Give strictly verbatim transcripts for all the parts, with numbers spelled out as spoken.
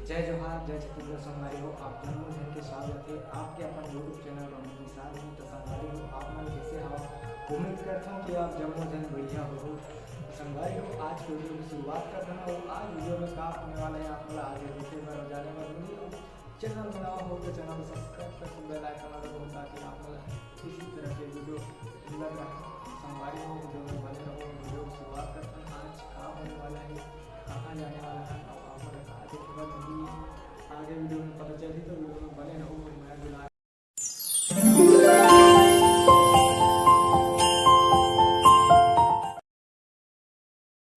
जय जोहार, जय छत्तीसगढ़। संगवारी हो, आप जम्मो झन के स्वागत हे आपके अपन YouTube चैनल मंडी निषाद में। तो संगवारी हो, आप मन कैसे हव? उम्मीद करथों कि आप जम्मो झन बढ़िया हो। तो संगवारी हो, आज के वीडियो की शुरुआत करथन और आज वीडियो में का होने वाला है, आप मन ला आगे देखे बर और जाने बर मिलही। और चैनल में नवा हो तो चैनल को सब्सक्राइब कर, बेल आइकन ला दबाओ ताकि आप मन ला इसी तरह के वीडियो मिलत रहे। संगवारी हो, वीडियो में बने रहो। वीडियो की शुरुआत करथन। आज का होने वाला है, कहाँ जाने वाला है, और आप मन ला का देखे बर मिलही, आगे वीडियो में पता चलही। तो वीडियो में बने रहो और मया दुलार।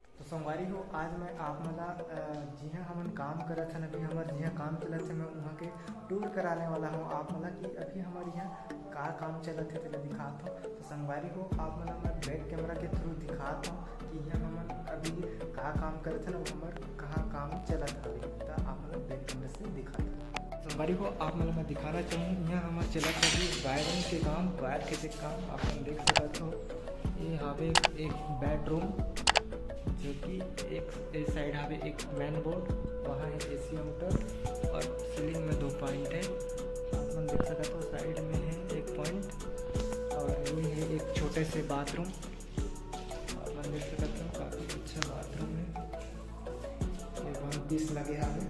तो संगवारी हो, आज मैं आप मन ला, अ, जिहाँ हमन काम करत हन, अभी हमर जिहाँ काम चलत हे, मैं उहाँ के टूर कराने वाला हूँ आप मन ला कि अभी हमर इहाँ का काम चलत हे, तेला दिखात हूँ। तो संगवारी हो, आप मन ला मैं बैक कैमरा के through दिखात हूँ कि इहाँ हमन अभी का काम करत हन और हमर कहाँ काम चलत हवे, त आप मन ला बैक कैमरा से दिखात हूँ। संगवारी हो, आप मन ला मैं दिखाना चाहूँ, इहाँ हमर चलत हवे वायरिंग के काम, वायर के काम आप मन देख सकत हो। ये हवे एक बेडरूम, जो कि एक, एक साइड हवे एक मेन बोर्ड, वहाँ है एसी आउटर और सीलिंग में दो पॉइंट है। आप मन देख सकत हो, साइड में है एक पॉइंट और ये है एक छोटे से बाथरूम। आप मन देख सकत हो, काफ़ी अच्छा बाथरूम है। ये वन पीस लगे हवे।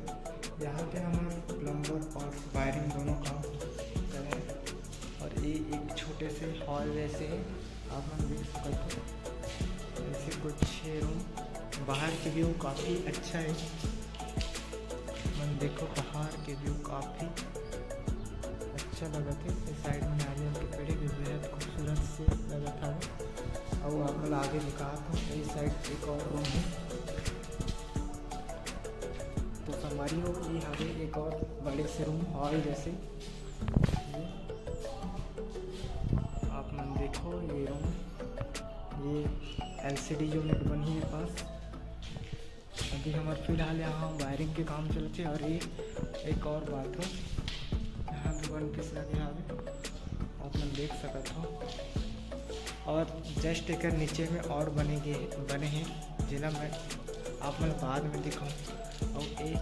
यहाँ पे हमर प्लम्बर और वायरिंग दोनों काम करे हैं। और ये एक छोटे से हॉल जैसे है, आप मन देख सकत हो। ऐसे कुछ है रूम। बाहर के व्यू काफ़ी अच्छा है। मन देखो, बाहर के व्यू काफ़ी अच्छा लगत हे। इस साइड में नारियल के पेड़ भी बेहद खूबसूरत से लगत हवे। अउ आप मन ला आगे दिखात हूँ, इस साइड एक और रूम है। तो संगवारी हो, ये हवे एक और बड़े से रूम हॉल जैसे। ये आप मन देखो, ये रूम, ये एलसीडी यूनिट बनही ए पास। अभी हमर फिलहाल यहाँ वायरिंग के काम चलत हे और ये एक और बाथरूम, यहाँ भी वन पीस लगे हवे, आप मन देख सकत हो। और जस्ट एकर नीचे में और बने गे, बने हे, जेला मैं आप मन बाद में दिखाऊँ। और ये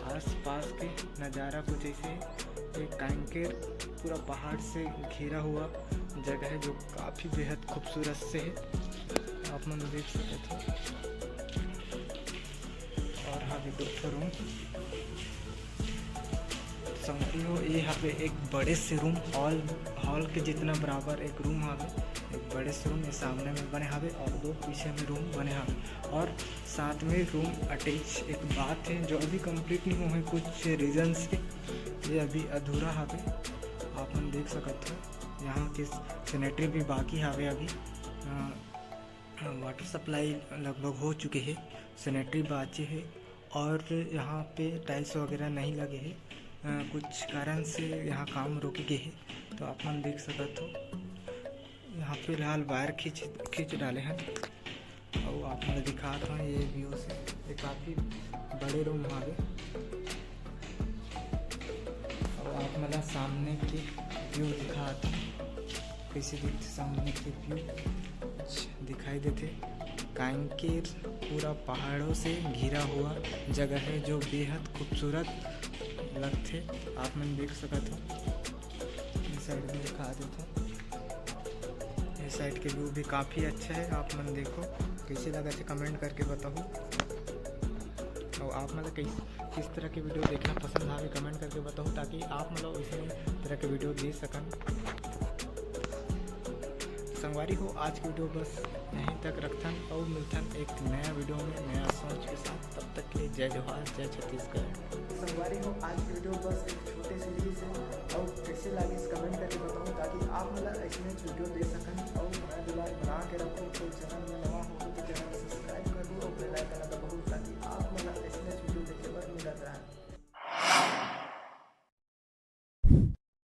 आसपास के नज़ारा कुछ ऐसे हे, ये कांकेर पूरा पहाड़ से घिरा हुआ जगह है, जो काफ़ी बेहद खूबसूरत से है, आप मन देख सकत हो। और हाँ भी दो ठो रूम संगवारी हो, ये हवे एक बड़े से रूम, हॉल, हॉल के जितना बराबर एक रूम हवे, एक बड़े से रूम ये सामने में बने हवे और दो पीछे में रूम बने हवे। और साथ में रूम अटैच एक बाथ है, जो अभी कंप्लीट नहीं हुए हैं कुछ रीजन से, ये अभी अधूरा हवे। आप मन देख सकत हो, यहाँ के सैनिटरी भी बाकी हवे अभी। अ, वाटर सप्लाई लगभग हो चुके हे, सैनिटरी बाचे हे और यहाँ पे टाइल्स वगैरह नहीं लगे हे। अ, कुछ कारण से यहाँ काम रुक गे हे, तो आप मन देख सकत हो। यहाँ फिलहाल वायर खींच, खींच डाले हैं। अउ आप मन दिखात हन ये व्यू से, ये काफ़ी बड़े रूम हवे। अउ आप मन ला सामने के व्यू दिखात हन, कैसे दिखथे सामने के व्यू। अच्छा, दिखाई देथे कांकेर पूरा पहाड़ों से घिरा हुआ जगह है, जो बेहद खूबसूरत लगथे। आप मन देख सकत हो, इस साइड में दिखा देथों। ये साइड के व्यू भी काफ़ी अच्छा है, आप मन देखो कैसे लगथे, कमेंट करके बताओ। और आप मन ला किस, किस तरह के वीडियो देखना पसंद आवे, कमेंट करके बताओ, ताकि आप मन ला इसी तरह के वीडियो दे सकन। संगवारी हो, आज के वीडियो बस यहीं तक रखथन और मिलथन एक नया वीडियो में नया सोच के साथ। तब तक के लिए जय जोहार, जय छत्तीसगढ़। संगवारी हो, आज के वीडियो बस एक छोटे से लिए से, और कैसे लागिस कमेंट करके बताओ, ताकि आप मन ला ऐसे वीडियो दे सकन और नया दुलार बना के रखो। तो चैनल में